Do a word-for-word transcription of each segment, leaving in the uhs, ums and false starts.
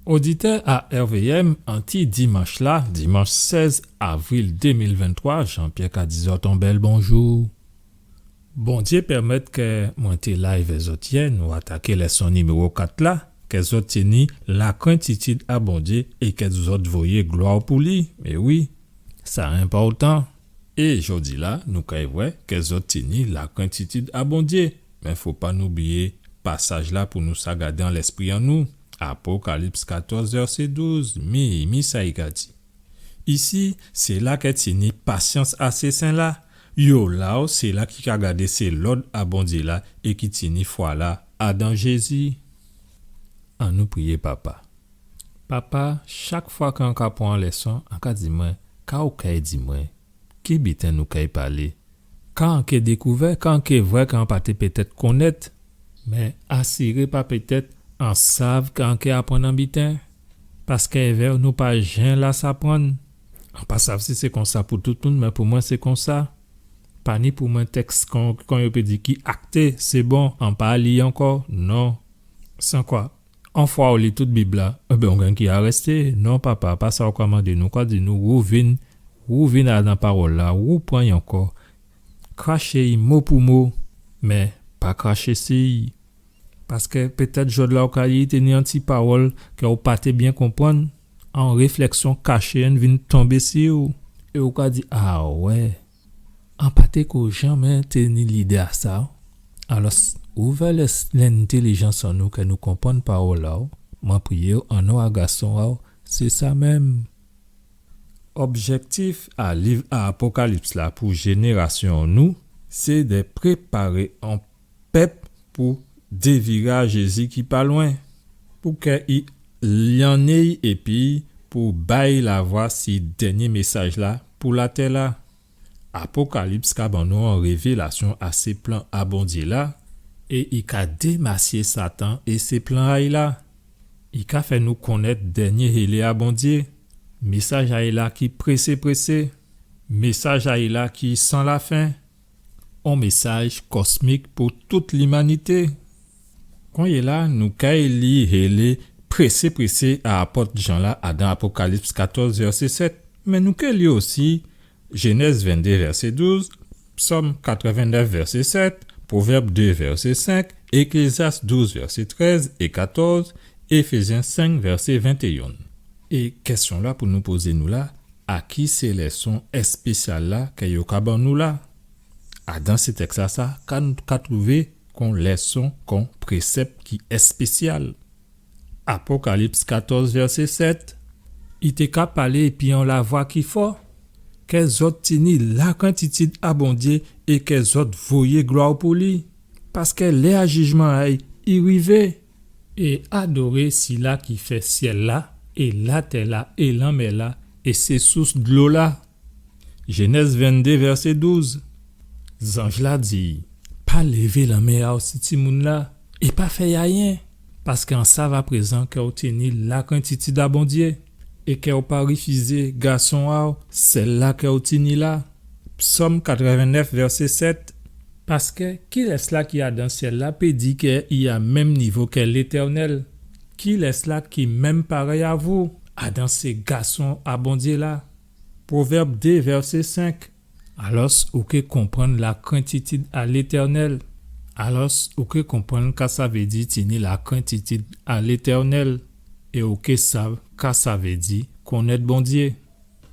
Oditè a R V M, an ti dimanch-la, dimanch sèz avril dé mil venntwa, Jean-Pierre ka di zòt on bèl bonjou. Bondyé pèmèt kè mwen té la èvè zòt yè, nou ataké lèson niméwo kat la, kè zòt tini lakrentitid a Bondyé é kè zòt voyé glwa pou li. Mé wi, sa enpòtan. É jòdi-la, nou kay vwè kè zòt tini lakrentitid a Bondyé. Mé fò pa nou bliyé pasaj-la pou nou sa gadé an lèspri an nou. Apokalips katòz, vèsé douz, mi, mi sa i ka di. Isi, sé la kè tini pasyans a sé sen-la. Yo la o, sé la ki ka gadé sé lòd a Bondyé la é ki tini fwa-la adan Jézi. Annou priyé Papa. Papa, chak fwa kè an ka pran lèson, an ka di mwen, ka ou kay di mwen, ki biten nou kay palé? Ka an ké dékouvè, ka an ké vwè, ka an pa té pétèt konnèt, mé asiré pa pétèt, an sav ka an ké aprann on biten. Paskè èvè nou pa jen las aprann. An pa sav si sé konsa pou tout moun, mé pou mwen sé konsa. Pa ni pou mwen tèks kon, kon yo pé di ki akté, sé bon, an pa li ankò, non. San kwa, on fwa ou li tout Bib-la, ében, ou gen ki arèsté. Non, Papa, pa sa ou ka mandé nou, ou ka di nou, wouvin, wouvin adan pawòl-la, woupran'y ankò. Kraché i mo pou mo, mé pa kraché si'y. Paskè pétèt jòdla ou ka li, té ni on ti pawòl kè ou pa té byen konprann, on réflèksyon kaché enn vin tonbé si'w. É ou ka di, a wè, an pa té ko janmé té ni lidé a sa. Alòs, ouvè lès-, lentélijans an nou kè nou konprann pawòl a'w, mwen priyé'w an non a gason a'w, sé sa menm. Objèktif a liv a Apokalips-la pou jénérasyon nou, sé dè préparé on pèp pou déviré a Jézi ki pa lwen, pou kè i lyanné'y épi pou bay lavwa si dènyé mésaj-la pou latè-la. Apokalips ka ban nou on révélasyon a sé plan a Bondyé la, é i ka démasyé Satan é sé plan a'y la. I ka fè nou konnèt dènyé hélé a Bondyé, mésaj a'y la ki présé présé, mésaj a'y la ki san lafen, on mésaj kòsmik pou tout limanité. Konyéla, nou kay li hélé présé présé a apòt Jan la adan Apokalips katòz vèsé sèt, mé nou ké li osi Jénèz venndé vèsé douz, Sòm katrèvennèf vèsé sèt, Pwovèb dé vèsé senk, Eklézyas douz vèsé trèz é katòz, Éfézyen senk vèsé ventéyen. É kèsyon la pou nou pozé nou la, a ki sé lèson èspésyal la kè yo ka ban nou la? Adan sé tèks la sa, ka nou ka twouvé kon lèson, kon présèp ki èspésyal? Apokalips katòz vèsé sèt, i té ka palé épi on lavwa ki fò, kè zòt tini lakrentitid a Bondyé é kè zòt voyé glwa pou li, paskè lè a jijman a'y i rivé. É adoré sila ki fè syèl la, é latè la, é lanmè la, é sé sous dlo la. Jénèz venndé, vèsé douz. Zanj la di, pa lévé lanmen a'w si timoun la, é pa fè'y ayen, paskè an sav aprézan kè ou tini lakrentitid a Bondyé, é kè ou pa rifizé gason a'w, sèl la kè ou tini la. Sòm katrèvennèf, vèsé sèt. Paskè kilès la ki adan syèl la pé di kè i a menm nivo kè Létènèl? Kilès la ki menm parèy a vou, adan sé gason a Bondyé la? Pwovèb dé, vèsé senk. Alòs, ou ké konprann lakrentitid a Létènèl. Alòs, ou ké konprann ka sa vé di tini lakrentitid a Létènèl. É ou ké sav ka sa vé di konnèt Bondyé.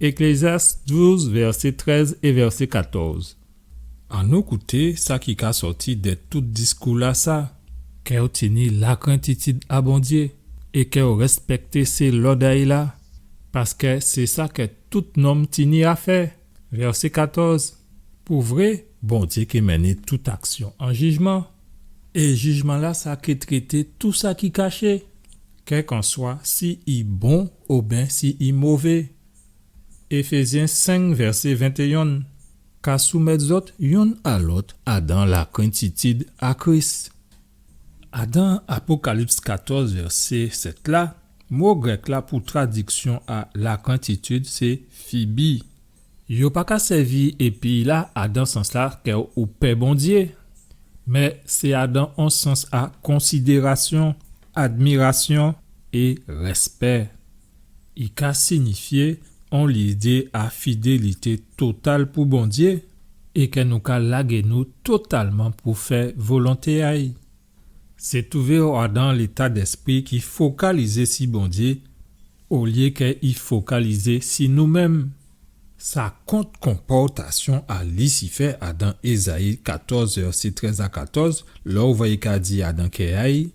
Eklézyas douz, vèsé trèz é vèsé katòz. Annou kouté sa ki ka sòti dè tout diskou la sa. Kè ou tini lakrentitid a Bondyé, é kè ou rèspèkté sé lòd a'y la, paskè sé sa kè tout nonm tini a fè. Vèsé katòz. Pou vré, Bondyé ké mennen tout aksyon an jijman. É jijman la sa ké trété tou sa ki kaché, kèlkanswa si i bon oben si i mové. Éfézyen senk, vèsé ventéyen. Ka soumèt zòt yonn a lòt adan lakrentitid a Kris. Adan Apokalips katòz, vèsé sèt la, mo grèk la pou tradiksyon a lakrentitid sé fibi. Yo pa ka sèvi épi la adan sans la kè ou pè Bondyé, mé sé adan on sans a konsidérasyon, admirasyon, é rèspè. I ka sinifyé on lidé a fidélité total pou Bondyé, é kè nou ka lagé nou totalman pou fè volonté a'y. Sé twouvé adan léta dèspri ki fokalizé si Bondyé, olyé kè i fokalizé si nou menm. Sa kont konpòtasyon a Lisifè adan Ézayi katòz, vèsé trèz a katòz, lè ou vwè i ka di adan kè a'y,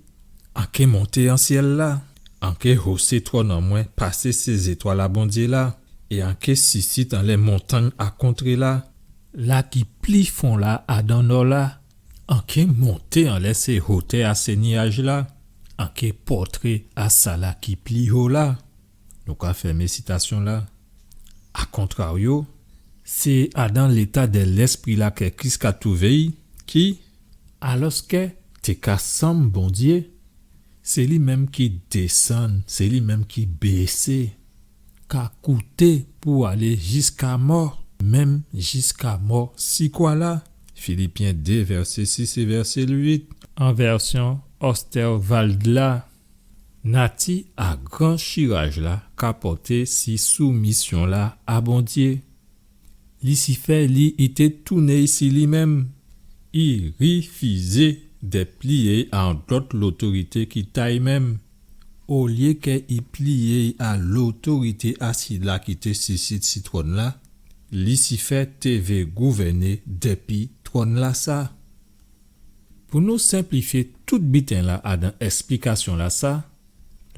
an ké monté an syèl la, an ké hosé twòn an mwen pasé sé zétwal a Bondyé la, é an ké sisit anlè montangn a kontré la, la ki pli fon la adan nò la, an ké monté anlè sé hotè a sé nyaj la, an ké pòtré a sala ki pli ho la. Nou ka fèmé sitasyon la. A kontraryo, sé adan léta dè lèspri la kè Kris ka twouvé'y ki, alòskè té ka sanm Bondyé, sé li menm ki désann, sé li menm ki bésé, ka kouté pou alé jiska mò, menm jiska mò si kwa la. Filipyen dé, vèsé sis é vèsé uit, an vèsyon Ostervald la. Nati a gran chiraj la ka pòté si soumisyon la a Bondyé. Lisifè, li, i té touné'y si li menm. I rifizé dè pliyé a on dòt lotorité ki ta'y menm. Olyé kè i pliyé a lotorité a sila ki té sisit si twòn la, Lisifè té vé gouvèné dèpi twòn la sa. Pou nou senplifyé tout biten la adan èsplikasyon la sa,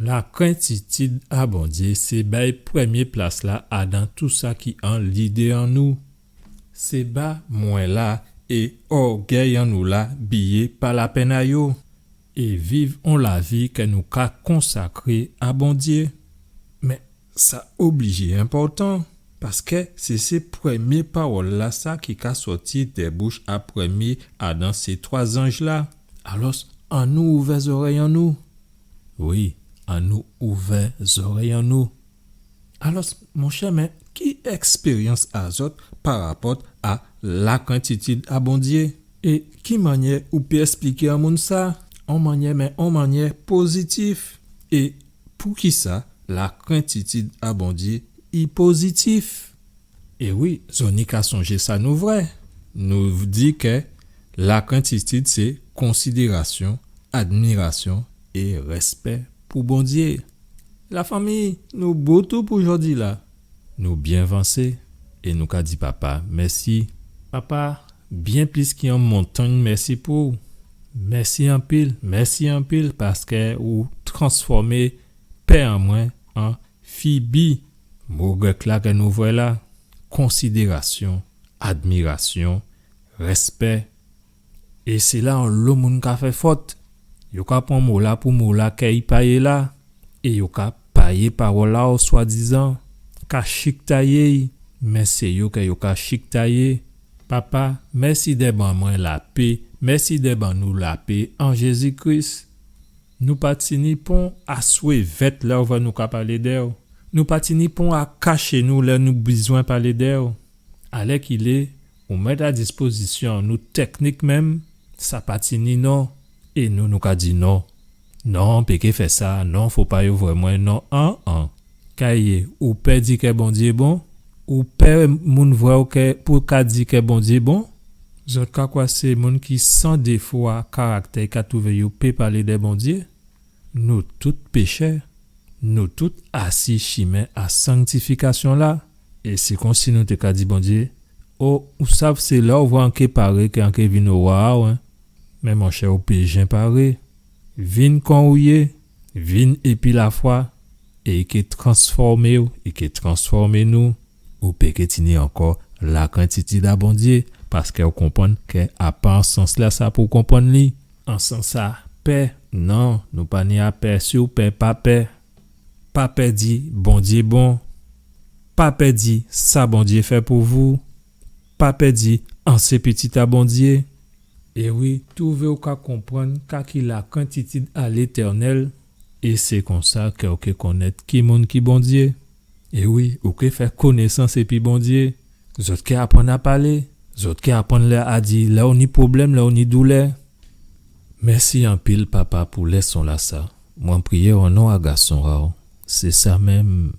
lakrentitid a Bondyé sé bay prèmyé plas la adan tou sa ki an lidé an nou. Sé ba mwen la é ògèy an nou la biyé pa lapenn a yo, é viv on lavi kè nou ka konsakré a Bondyé. Mé sa oblijé enpòtan, paskè sé, sé prèmyé pawòl la sa ki ka sòti dè bouch a prèmyé adan sé twa zanj la. Alòs, annou ouvè zòrèy an nou. Wi, annou ouvè zòrèy an nou. Alòs, monchè, mé ki èkspéryans a zòt pa rapòt a lakrentitid a Bondyé? É ki mannyè ou pé èspliké a moun sa? On mannyè, mé on mannyè pozitif. É poukisa lakrentitid a Bondyé i pozitif? É wi, zòt ni ka sonjé sa nou vwè. Nou di kè lakrentitid sé konsidérasyon, admirasyon é rèspè pou Bondyé. Lafanmi, nou bout pou jòdi la. Nou byen vansé é nou ka di Papa mèsi. Papa, byen plis ki on montangn mèsi pou ou. Mèsi anpil, mèsi anpil, paskè ou transfòmé pè an mwen an fibi. Mo grèk la kè nou vwè la, konsidérasyon, admirasyon, rèspè. É sé la onlo moun ka fè fòt. Yo ka pran mo la pou mo la kè i pa yé la. É yo ka payé pawòl la o swadizan, ka chiktayé'y, mé sé yo kè yo ka chiktayé. Papa, mèsi dè ban mwen lapé, mèsi dè ban nou lapé an Jézi Kris. Nou pa tini pon aswé vèt lè ou vwè nou ka palé dè'w. Nou pa tini pon a kaché nou lè nou bizwen palé dè'w. Alèkilé, ou mèt a dispozisyon nou tèknik menm, sa pa tini non. É nou, nou ka di non. Non, pé ké fè sa, non, fo pa yo vwè mwen, non, an, an. Ka yé, ou pè di kè Bondyé bon, ou pè moun vwè'w kè, pou ka di kè Bondyé bon. Zòt ka kwè sé moun ki san défo a karaktè ka twouvé yo pé palé dè Bondyé. Nou tout péchè, nou tout asi chimen a sanktifikasyon la. É sé konsi nou té ka di Bondyé, o, ou sav sé lè ou vwè an ké paré kè an ké vin owa a'w, en. Mé monchè, ou pé jen paré. Vin kon ou yé, vin épi lafwa, é i ké transfòmé'w, i ké transfòmé nou. Ou pé ké tini ankò lakrentitid a Bondyé, paskè ou konprann kè a pa an sans la sa pou konprann li. An sans sa, pè, non, nou pa ni a pè, si ou pè, pa pè. Pa pè di Bondyé bon. Pa pè di sa Bondyé fè pou vou. Pa pè di an sé pitit a Bondyé. É wi, twouvé ou ka konprann ka ki lakrentitid a Létènèl, é sé konsa kè ou ké konnèt ki moun ki Bondyé. É wi, ou ké fè konésans épi Bondyé. Zòt ké aprann a palé. Zòt ké aprann lè a di, lè ou ni pwoblèm, lè ou ni doulè. Mèsi anpil, Papa, pou lèson la sa. Mwen priyé o non a Gason a'w. Sé sa menm.